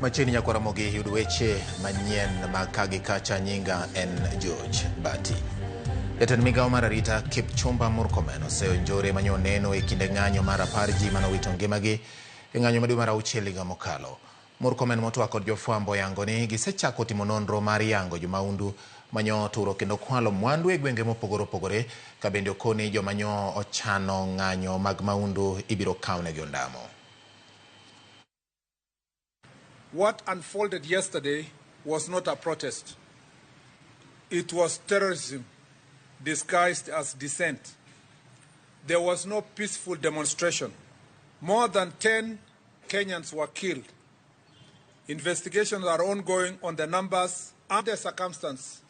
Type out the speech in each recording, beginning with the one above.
Machiegni nyakwa Ramogi yud weche manyien mag ka gi kacha. Nyinga en George Bati. Jatend migawo mar arita Kipchumba Murkomen oseyo njore manyo neno e kinde ng'anyo mar 10 ji manowito ngimagi e ng'anyo maduong' mar 6 higa mokalo. Murkomen motwak kod jofwambo oyango ni gisechako timo nonro mar yango jomaundu manyo turo kendo kwalo mwandu e gwenge mopogore opogore ka bende okoni joma nyo ochano ng'anyo mag maundu ibiro kawnegi ondamo. What unfolded yesterday was not a protest. It was terrorism disguised as dissent. There was no peaceful demonstration. More than 10 Kenyans were killed. Investigations are ongoing on the numbers and the circumstance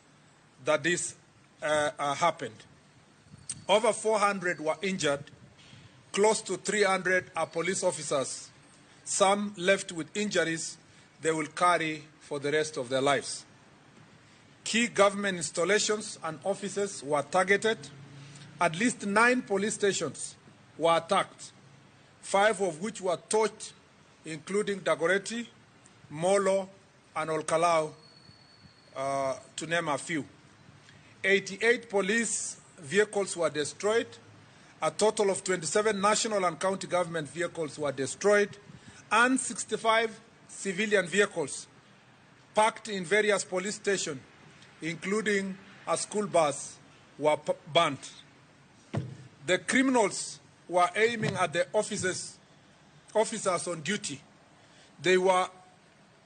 that this happened. Over 400 were injured. Close to 300 are police officers. Some left with injuries they will carry for the rest of their lives. Key government installations and offices were targeted. At least 9 police stations were attacked, 5 of which were torched, including Dagoretti, Molo, and Olkalou, to name a few. 88 police vehicles were destroyed. A total of 27 national and county government vehicles were destroyed, and 65 civilian vehicles parked in various police stations, including a school bus, were burnt. The criminals were aiming at the officers on duty. They were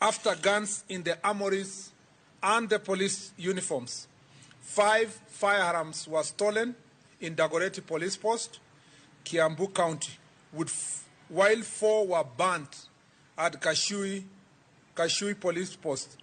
after guns in the armories and the police uniforms. 5 firearms were stolen in Dagoretti Police Post, Kiambu County, while 4 were burnt at Kashui Police Post.